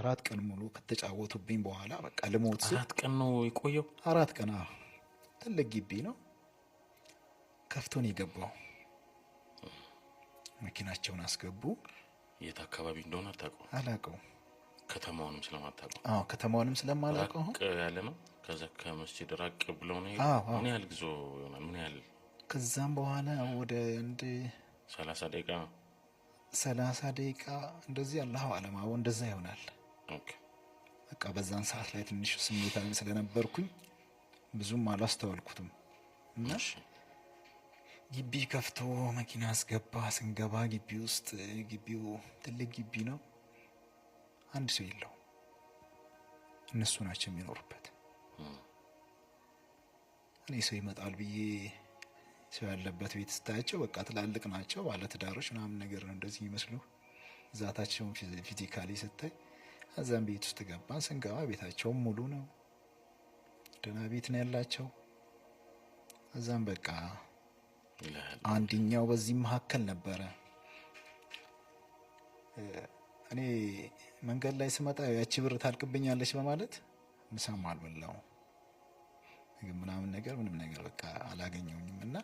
4 ቀን ሙሉ ከተጫወቱብኝ በኋላ በቃ ልሞት ስል 4 ቀን ነው የቆየው። 4 ቀን፣ አዎ። ትልቅ ግቢ ነው። ከፍቶ ነው የገባው። መኪናቸውን አስገቡ። የት አካባቢ እንደሆነ አታውቀውም? አላውቀውም። ከተማውንም ስለማታውቀው? አዎ፣ ከተማውንም ስለማላውቀው አሁን ራቅ ያለ ነው። ከዛ ከመስጂድ ራቅ ብለው ነው የሄዱት? አዎ። ምን ያህል ጉዞ ይሆናል? ምን ያህል? ከዛም በኋላ ወደ አንድ 30 ደቂቃ? 30 ደቂቃ እንደዚህ፣ አላሁ አለም። አዎ፣ እንደዛ ይሆናል። በቃ በዛን ሰዓት ላይ ትንሽ ስሜታዊ ስለነበርኩኝ ብዙም አላስተዋልኩትም እና ግቢ ከፍቶ መኪና አስገባ። ስንገባ ግቢ ውስጥ፣ ግቢው ትልቅ ግቢ ነው። አንድ ሰው የለው። እነሱ ናቸው የሚኖሩበት። እኔ ሰው ይመጣል ብዬ ሰው ያለበት ቤት ስታያቸው በቃ ትላልቅ ናቸው፣ ባለትዳሮች ምናምን ነገር ነው እንደዚህ ይመስሉ ዛታቸውን physically ስታይ። እዛም ቤት ውስጥ ገባን። ስንገባ ቤታቸውም ሙሉ ነው። ደህና ቤት ነው ያላቸው። እዛም በቃ ይልሃል። አንድኛው በዚህ መካከል ነበረ። እኔ መንገድ ላይ ስመጣ ያቺ ብር ታልቅብኛለች በማለት ምሳም አልበላሁም። ምግብ ምናምን ነገር ምንም ነገር በቃ አላገኘውኝም እና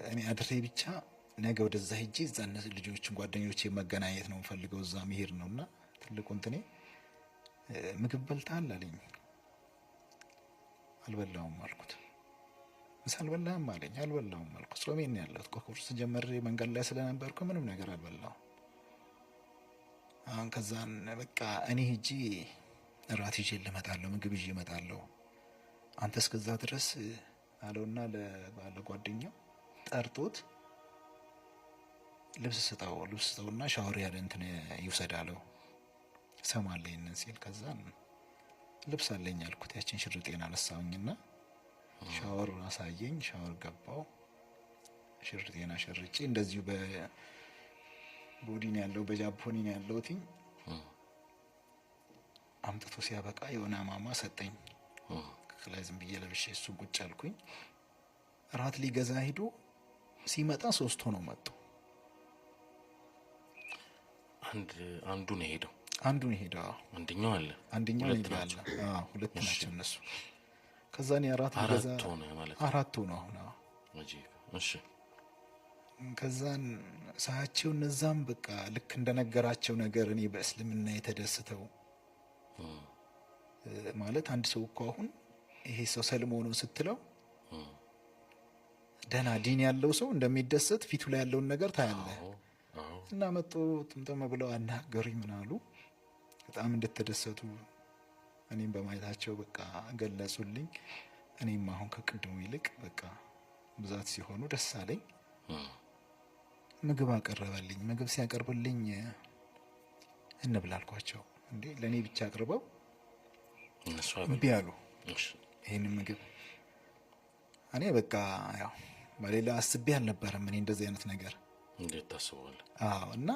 እኔ አድሬ ብቻ ነገ ወደዛ ሄጄ እዛ እነዚህ ልጆችን ጓደኞቼ መገናኘት ነው የምፈልገው፣ እዛ መሄድ ነው እና ትልቁ እንትኔ ምግብ በልተሃል አለኝ። አልበላሁም አልኩት። ምሳ አልበላህም አለኝ። አልበላሁም አልኩት። ጾሜን ነው ያለሁት። ከቁርስ ጀመሬ መንገድ ላይ ስለነበርኩ ምንም ነገር አልበላሁም። አሁን ከዛን በቃ እኔ ሄጄ እራት ይዤ እመጣለሁ፣ ምግብ ይዤ እመጣለሁ። አንተ እስከዛ ድረስ አለውና ለጓደኛው ጠርቶት ልብስ ስጠው፣ ልብስ ስጠውና ሻወር ያለ እንትን ይውሰድ አለው። ሰማለኝ ይህንን ሲል ከዛን ልብስ አለኝ አልኩት። ያችን ሽርጤን አነሳሁኝና ሻወር አሳየኝ። ሻወር ገባው። ሽርጤን አሸርጬ እንደዚሁ በቦዲ ነው ያለው፣ በጃፖኒ ነው ያለሁትኝ። አምጥቶ ሲያበቃ የሆነ አማማ ሰጠኝ። ከላይ ዝም ብዬ ለብሼ እሱን ቁጭ አልኩኝ። እራት ሊገዛ ሂዶ ሲመጣ ሶስት ሆነው መጡ። አንድ አንዱ ነው የሄደው። አንዱ ነው የሄደው። አዎ። አንደኛው አለ። አንደኛው ሁለት እኔ ጋር አለ። ናቸው። አዎ፣ ሁለት ናቸው እነሱ። ከዛ እኔ እራት ሊገዛ አራት ሆነ ማለት ነው። አራት ሆነው አሁን፣ አዎ። አጂብ። እሺ። ከዛን ሳያቸው እነዛም በቃ ልክ እንደነገራቸው ነገር እኔ በእስልምና የተደስተው ማለት አንድ ሰው እኮ አሁን ይሄ ሰው ሰልሞ ነው ስትለው ደህና ዲን ያለው ሰው እንደሚደሰት ፊቱ ላይ ያለውን ነገር ታያለህ። አዎ አዎ እና መጡ፣ ጥምጥም ብለው አናገሩኝ። ምን አሉ፣ በጣም እንደተደሰቱ እኔም በማየታቸው በቃ ገለጹልኝ። እኔም አሁን ከቅድሙ ይልቅ በቃ ብዛት ሲሆኑ ደስ አለኝ። ምግብ አቀረበልኝ። ምግብ ሲያቀርብልኝ እንብላ አልኳቸው። እንዴ፣ ለእኔ ብቻ አቅርበው እነሱ እምቢ አሉ። ይህንን ምግብ እኔ በቃ ያው በሌላ አስቤ አልነበረም እኔ እንደዚህ አይነት ነገር። እንዴት ታስበዋለህ? አዎ፣ እና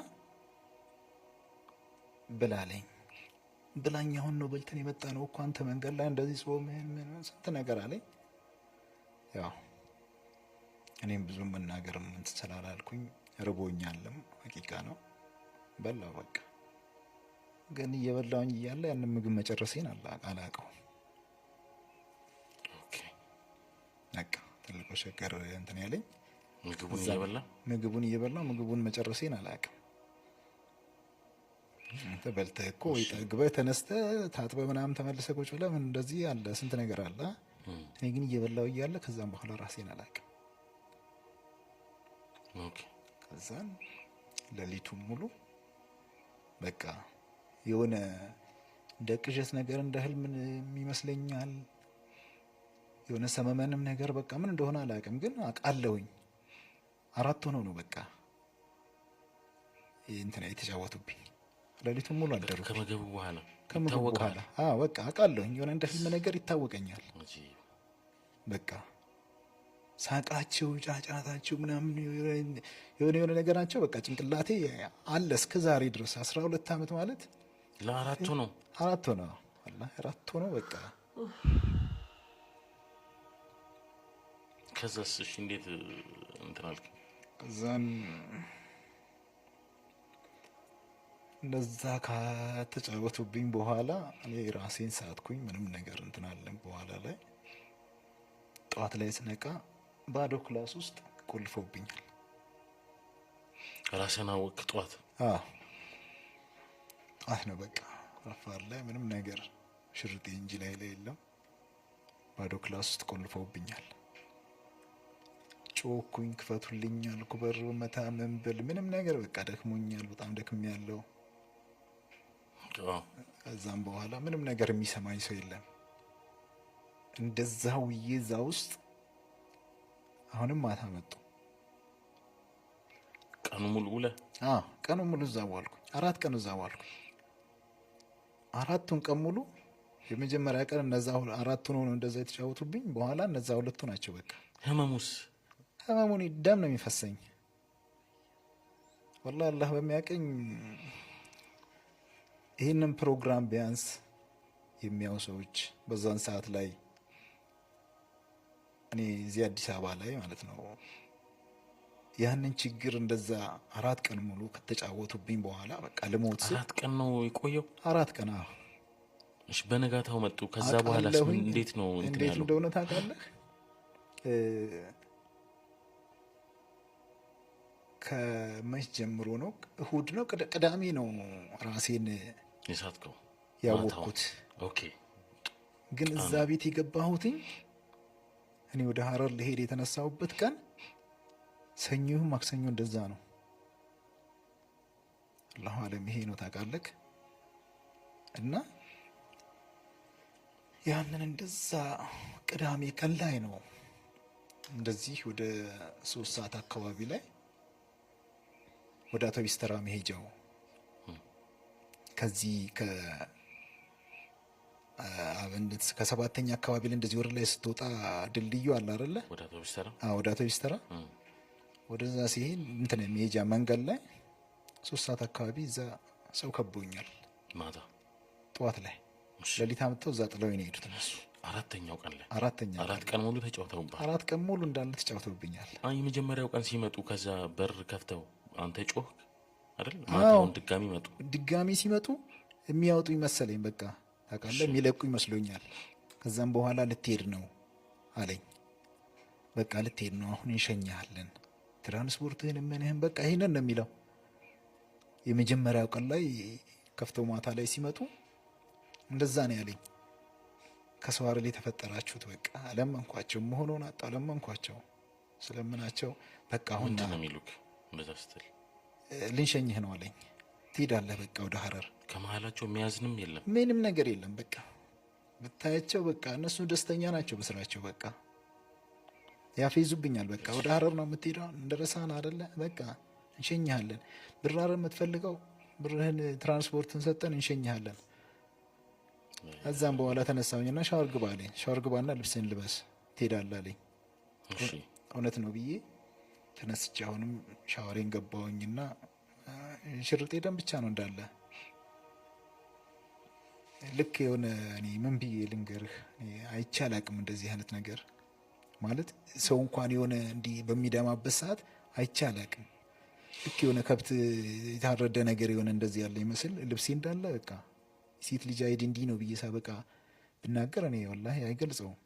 ብላለኝ ብላኝ፣ አሁን ነው በልተን የመጣ ነው እኮ፣ አንተ መንገድ ላይ እንደዚህ ጾምህን ምን ምን ስንት ነገር አለኝ። ያው እኔም ብዙ መናገርም እንትን ስላላልኩኝ ርቦኛልም ሀቂቃ ነው፣ በላው። በቃ ግን እየበላውኝ እያለ ያንን ምግብ መጨረሴን አላውቀውም። በቃ ትልቁ ችግር እንትን ያለኝ ምግቡን እየበላ ምግቡን እየበላው ምግቡን መጨረሴን አላውቅም። አንተ በልተህ እኮ ወይ ጠግበህ ተነስተህ ታጥበህ ምናምን ተመልሰህ ቁጭ ብለህ ምን እንደዚህ አለ፣ ስንት ነገር አለ። እኔ ግን እየበላው እያለ ከዛም በኋላ ራሴን አላውቅም። ከዛን ሌሊቱን ሙሉ በቃ የሆነ እንደ ቅዠት ነገር እንደ ህልም ይመስለኛል። የሆነ ሰመመንም ነገር በቃ ምን እንደሆነ አላውቅም፣ ግን አውቃለሁኝ። አራት ሆነው ነው በቃ እንትና የተጫወቱብኝ። ሌሊቱን ሙሉ አደሩብኝ። ከምግቡ በኋላ ከምግቡ ይታወቃል። በኋላ አዎ፣ በቃ አውቃለሁኝ። የሆነ እንደ ህልም ነገር ይታወቀኛል። በቃ ሳቃቸው፣ ጫጫታቸው ምናምን የሆነ የሆነ ነገራቸው በቃ ጭንቅላቴ አለ እስከ ዛሬ ድረስ፣ 12 ዓመት ማለት። ለአራቱ ነው። አራት ሆነው፣ ወላሂ አራት ሆነው በቃ። ከዛስ? እሺ፣ እንዴት እንትን አልክ? ከዛን እንደዛ ከተጫወቱብኝ በኋላ እኔ ራሴን ሳትኩኝ። ምንም ነገር እንትን አለን። በኋላ ላይ ጠዋት ላይ ስነቃ ባዶ class ውስጥ ቆልፈውብኛል። ራስህን አወቅህ ጠዋት? አዎ ጠዋት ነው። በቃ ረፋድ ላይ ምንም ነገር ሽርጤ እንጂ ላይ ላይ የለም። ባዶ class ውስጥ ቆልፈውብኛል። ጮኩኝ፣ ክፈቱልኝ አልኩ። በር መታ ምን ብል ምንም ነገር በቃ ደክሞኛል፣ በጣም ደክሜያለሁ። ከዛም በኋላ ምንም ነገር የሚሰማኝ ሰው የለም። እንደዛ ውዬ እዛ ውስጥ አሁንም ማታ መጡ። ቀኑ ሙሉ ውለህ? አዎ ቀኑ ሙሉ እዛ ዋልኩኝ። 4 ቀን እዛ ዋልኩኝ። 4ቱን ቀን ሙሉ የመጀመሪያ ቀን እነዛ 4ቱን ሆነው እንደዛ የተጫወቱብኝ፣ በኋላ እነዛ 2ቱ ናቸው። በቃ ህመሙስ? ህመሙን ደም ነው የሚፈሰኝ። ወላሂ አላህ በሚያቀኝ ይህንን ፕሮግራም ቢያንስ የሚያዩ ሰዎች በዛን ሰዓት ላይ እኔ እዚህ አዲስ አበባ ላይ ማለት ነው ያንን ችግር እንደዛ 4 ቀን ሙሉ ከተጫወቱብኝ በኋላ በቃ ልሞት ስል 4 ቀን ነው የቆየው? 4 ቀን አዎ። እሺ በነጋታው መጡ። ከዛ በኋላስ አውቃለሁኝ። እንዴት ነው እንትን እንዴት ያለው? እንደሆነ ታውቃለህ? ከመች ጀምሮ ነው? እሁድ ነው ቅዳሜ ነው ራሴን የሳትከው? ያወቅኩት። ግን እዛ ቤት የገባሁትኝ እኔ ወደ ሀረር ልሄድ የተነሳሁበት ቀን ሰኞ ይሁን ማክሰኞ እንደዛ ነው። አላሁ አለም ይሄ ነው ታውቃለህ። እና ያንን እንደዛ ቅዳሜ ቀን ላይ ነው እንደዚህ ወደ 3 ሰዓት አካባቢ ላይ ወደ አውቶቡስ ተራ መሄጃው ከዚህ አብነት ከሰባተኛ አካባቢ ላይ እንደዚህ ወደ ላይ ስትወጣ ድልድዩ አለ አይደለ? ወደ አውቶቡስ ተራ? አዎ ወደ አውቶቡስ ተራ። ወደዛ ሲሄድ እንትን መሄጃ መንገድ ላይ 3 ሰዓት አካባቢ እዛ ሰው ከቦኛል። ማታ? ጠዋት ላይ። ሌሊት አምጥተው እዛ ጥለውኝ ነው የሄዱት እነሱ። አራተኛው ቀን ላይ? አራተኛ ቀን 4 ቀን ሙሉ ተጫውተውብሃል? 4 ቀን ሙሉ እንዳለ ተጫውተውብኛል። አይ የመጀመሪያው ቀን ሲመጡ ከዛ በር ከፍተው አንተ ጮህክ አይደል? አዎ። ማታውን ድጋሚ መጡ። ድጋሚ ሲመጡ የሚያወጡኝ መሰለኝ በቃ ታውቃለህ፣ የሚለቁኝ መስሎኛል። ከዛም በኋላ ልትሄድ ነው አለኝ። በቃ ልትሄድ ነው አሁን እንሸኝሃለን፣ ትራንስፖርትህን ምንህን በቃ ይሄንን ነው የሚለው። የመጀመሪያው ቀን ላይ ከፍተው ማታ ላይ ሲመጡ እንደዛ ነው ያለኝ። ከሰው አይደል የተፈጠራችሁት በቃ ለመንኳቸው፣ መሆኑን አጣ ለመንኳቸው፣ ስለምናቸው በቃ አሁን ምንድን ነው የሚሉክ እንደዛ ስትል? ልንሸኝህ ነው አለኝ። ትሄዳለህ በቃ ወደ ሀረር። ከመሃላቸው የሚያዝንም የለም፣ ምንም ነገር የለም። በቃ ብታያቸው በቃ እነሱ ደስተኛ ናቸው በስራቸው። በቃ ያፌዙብኛል። በቃ ወደ ሀረር ነው የምትሄደው እንደረሳን አይደለ? በቃ እንሸኝሃለን። ብር አይደል የምትፈልገው? ብርህን ትራንስፖርትን ሰጠን እንሸኝሃለን። ከዛም በኋላ ተነሳሁኝና ሻወር ግባ አለኝ። ሻወር ግባና ልብስህን ልበስ ትሄዳለህ አለኝ። እውነት ነው ብዬ ተነስቼ አሁንም ሻወሬን ገባሁኝና ሽርጤ ደም ብቻ ነው እንዳለ። ልክ የሆነ እኔ ምን ብዬ ልንገርህ፣ እኔ አይቼ አላቅም እንደዚህ አይነት ነገር። ማለት ሰው እንኳን የሆነ እንዲህ በሚደማበት ሰዓት አይቼ አላቅም። ልክ የሆነ ከብት የታረደ ነገር የሆነ እንደዚህ ያለ ይመስል ልብሴ እንዳለ በቃ ሴት ልጅ አይድ እንዲህ ነው ብዬ ሳበቃ ብናገር እኔ ወላሂ አይገልጸውም።